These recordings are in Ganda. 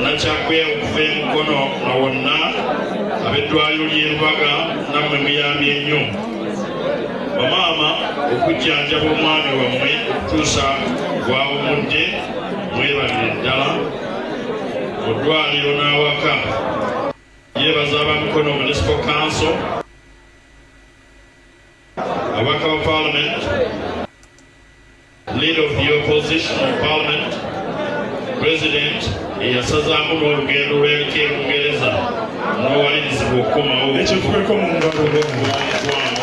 Bannakyaggwe okuva e Mukono na wonna, ab'eddwaliro ly'e Lubaga nammwe muyambye nnyo bamaama okujjanjaba omwami wammwe okutuusa gwawumudde. Mwebalire ddala mu ddwaliro n'awaka. Yebaza aba Mukono Municipal Council, ababaka ba Parliament, Leader of the Opposition in Parliament, President eyasazaamu n'olugendo lw'eriko e Bungereza n'owalirizibwa okukomawo. Ekyo tukweko mu ngalo. Olw'omukwano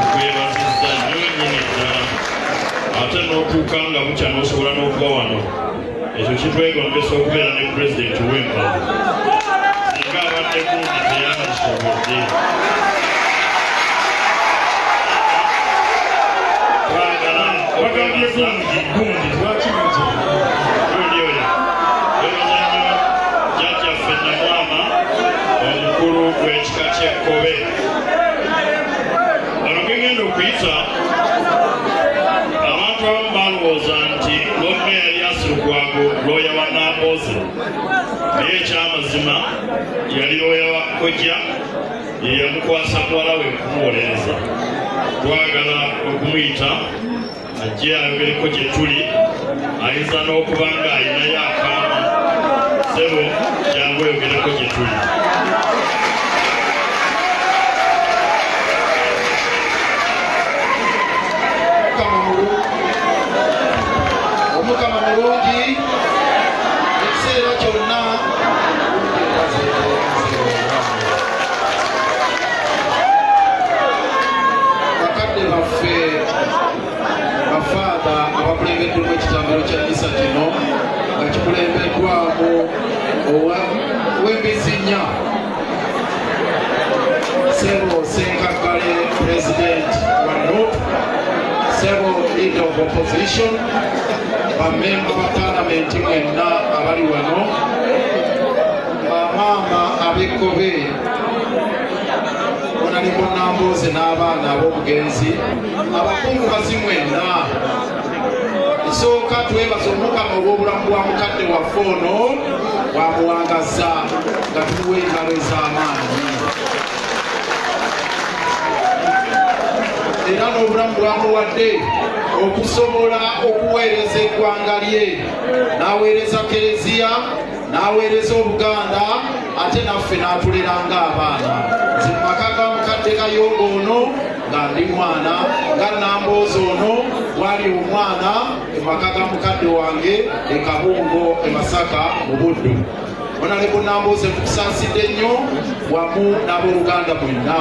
tukwebazizza nnyo nnyini ddala, ate n'otuuka nga bukya n'osobola n'okuba wano. Ekyo kitwegombesa okubeera ne Pulezidenti w'empalo. Singa abadde gundi teyandisobodde. Twagala Bagambye gundi gundi, lwaki muti? Gundi oyo. Twebaza nnyo jjajjaffe Namwama, omukulu w'ekika ky'Ekkobe. Wano gegenda okuyita abantu abamu balowooza nti Lord Mayor Erias Lukwago looya wa Nambooze, naye ekyamazima yali looya wa kojja, ye yamukwasa muwala we okumuwolereza. Twagala okumuyita ajje ayogereko gye tuli, ayinza n'okuba nga ayinayo akaama. Ssebo, jangu oyogereko gye tuli. Omukama mulungi ekiseera kyonna. Bakadde baffe, bafaada abakulembeddemu ekitambiro kya misa kino nga kikulembeddwamu ow'embizzi nnya, Sebo Senkaggale, President wa NUP, Sebo Leader of Opposition, bamemba ba Palamenti mwenna abali wano, bamaama ab'Ekkobe, Honorable Nambooze n'abaana ab'omugenzi, abakungubazi mwenna, esooka twebaza Omukama olw'obulamu bwa mukadde waffe ono bwamuwangaza, nga tumuwa engalo ez'amaanyi, era n'obulamu bwamuwadde okusobola okuweereza eggwanga lye, n'aweereza Kereziya, n'aweereza Obuganda, ate naffe n'atulera ng'abaana. Nze mu maka ga mukadde Kayongo ono nga ndi mwana, nga Namboozi ono bwali omwana emaka ga mukadde wange e Kabungo e Masaka mu Buddu. Honorable Nambooze, tukusaasidde nnyo wamu n'abooluganda mwenna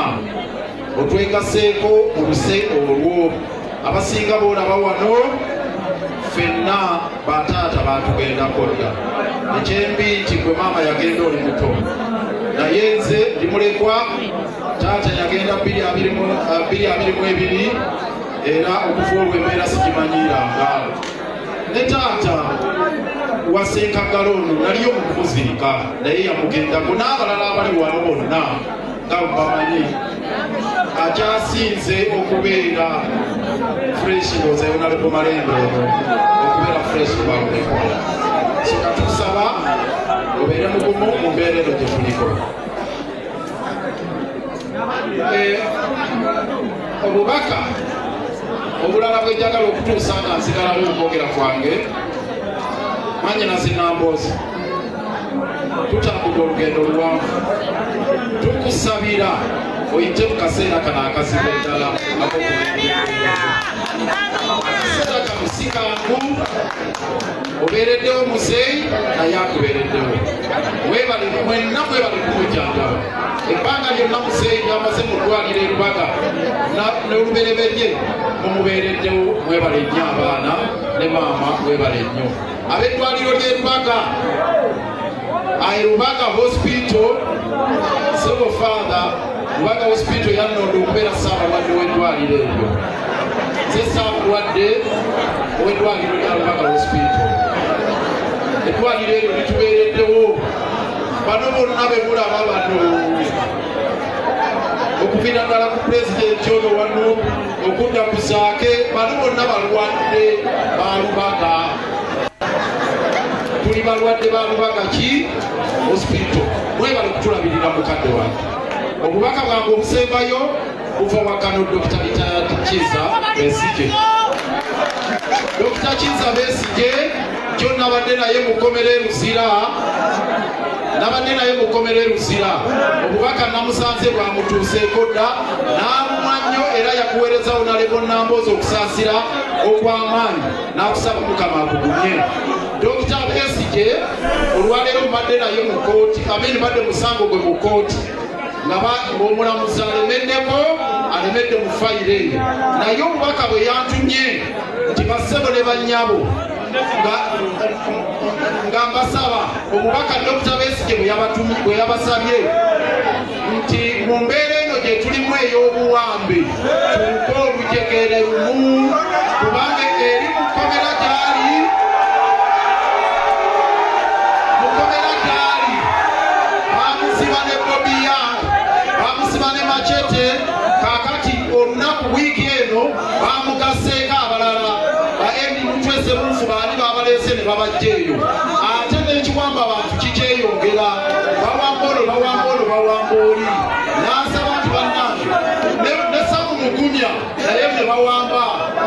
otwegaseeko mu luse olwo. Abasinga boolaba wano ffenna bataata batugendako dda. Ekyembi nti gwe maama yagenda oli muto, naye nze ndi mulekwa. Taata yagenda 2022, era okuva olwo embeera sigimanyiiranga. Ne taata wa Senkagala ono naliyo mu kumuziika, naye yamugendako n'abalala abali wano bonna nga bamanyi. Akyasinze okubeera fresh ndowooza Honorable Malende ono okubeera fresh bamulekwa. So katusaba obeere mugumu mu mbeera eno gye tuliko. Obubaka obulala bwenjagala okutuusa nga nsigalawo okwogera kwange, mwanyinazi Namboozi, tutambudde olugendo luwanvu. Tukusabira oyite mu kaseera kano akazibu eddala. Akaseera kano si kangu. Obeereddewo muzeeyi, naye akubeereddewo. Mwebale mwenna, mwebale kumujjanjaba ebbanga lyonna muzeeyi lyamaze mu ddwaliro e Lubaga n'olubereberye mumubeereddewo. Mwebale nnyo abaana ne maama, mwebale nnyo ab'eddwaliro ly'e Lubaga, Lubaga Hospital. Sebo Father, Lubaga Hospital yannonda okubeera ssaabalwadde w'eddwaliro eryo. Nze ssaabalwadde ow'eddwaliro lya Lubaga Hospital. Eddwaliro eryo litubeereddewo. Bano bonna be mulaba bano, okuviira ddala ku pulezidenti ono wano okudda ku Zaake, bano bonna balwadde ba Lubaga. Tuli balwadde ba Lubaga ki hospital. Mwebale kutulabirira mukadde wange. Obubaka bwange obusembayo buva wakano Dr. Retired Kiza Besigye. Dr. Kiza Besigye kyo nabadde naye mukomera e Luzira, nabadde naye mukomera e Luzira. Obubaka namusanze bwamutuuseeko dda n'alumwa nnyo, era yakuweerezawo nalebo Namboozi okusaasira okw'amaanyi n'akusaba Mukama akugumye. Dr. Besigye olwaleero mbadde naye mu kkooti, amin mbadde musango gwe mu kkooti ng'omulamuzi alemeddeko, alemedde mu fayiro eyo, naye obubaka bwe yantumye nti bassebo ne bannyabo nga mbasaba omubaka Dr. Besigye bwe yabasabye nti mu mbeera eno gye tulimu ey'obuwambe tuuke olujegere lumu, kubanga eri mu kkomera gyali, mu kkomera gyali bamusiba ne Bobi Young, bamusiba ne Machete. Kaakati olunaku wiiki eno bamugasseeko abalala ba Emi Mutwe Sebuufu, baani babaleese ne babajja eyo, ate n'ekiwamba abantu kikyeyongera, bawamba ono, bawamba ono, bawamba oli. N'asaba nti bannange ne Samu Mugumya naye ne bawamba,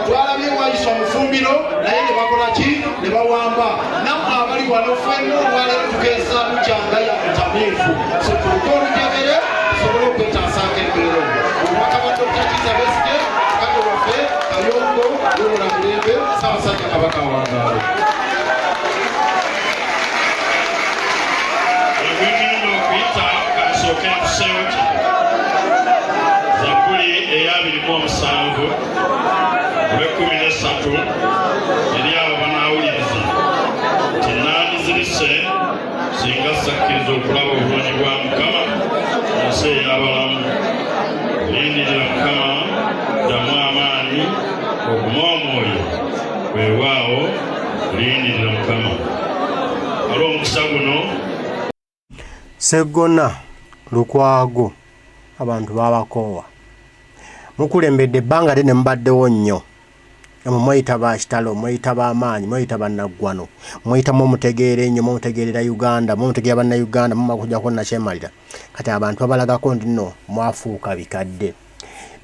twalabye Wayiswa Mufumbiro naye ne bakola ki, ne bawamba. Nammwe abali wano ffenna olwaleero tukeesa lukyanga ya mutamiivu, so tuluke olujegere tusobole okwetaasaako embeera eyo. Obubaka bwa Dr. Kiza Besigye, mukadde waffe Kayongo, wumula mirembe, Ssaabasajja Kabaka awangaale. Wegenda okuyita kansooke ntuseewo kino. Zabbuli eya 27 olw'ekkumi n'essatu eri abo banaawuliriza nti nandizirise singa sakkiriza okulaba obulungi bwa Mukama mu nsi ey'abalamu. Lindirira Mukama, ddamu amaanyi, ogume omwoyo, weewaawo lindirira Mukama. Waliwo omukisa guno. Seggona Lukwago, abantu babakoowa. Mukulembedde ebbanga ddene, mubaddewo nnyo. Emwe mweyita ba kitalo, mweyita b'amaanyi, mweyita bannaggwano, mweyitamu omutegeera ennyo, mumutegeerera Uganda, mumutegeera Bannayuganda, mumala kujjako nakyemalira. Kati abantu babalagako nti nno mwafuuka bikadde.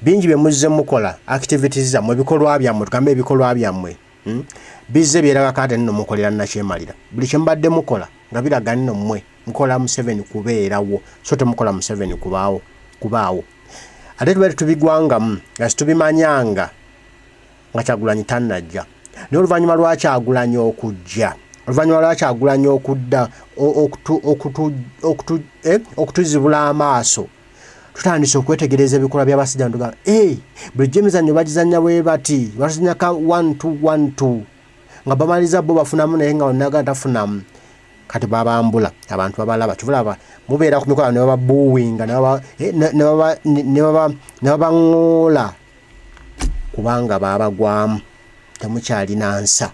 Bingi bye muzze mukola, activities zammwe, ebikolwa byammwe, tugambe ebikolwa byammwe, Bizze byeragako ate nno mukolera nakyemalira. Buli kye mubadde mukola nga biraga nno mmwe mukola Museveni kubeerawo, so temukola Museveni kubaawo kubaawo. Ate tubeere tubigwangamu nga situbimanyanga nga Kyagulanyi tannajja, naye oluvannyuma lwa Kyagulanyi okujja, oluvannyuma lwa Kyagulanyi okudda okutuzibula amaaso, tutandise okwetegereza ebikolwa by'abasajja ntuga hey, bulijjo emizannyo bagizannya bwe bati, batuzannya ka 1 2 1 2 nga bamaliriza bo bafunamu, naye nga onaga tafunamu. Kati babambula, abantu babalaba, kivulaba mubeera ku mikono ne bababuwinga ne babaŋŋoola kubanga babagwamu, temukyalina nsa.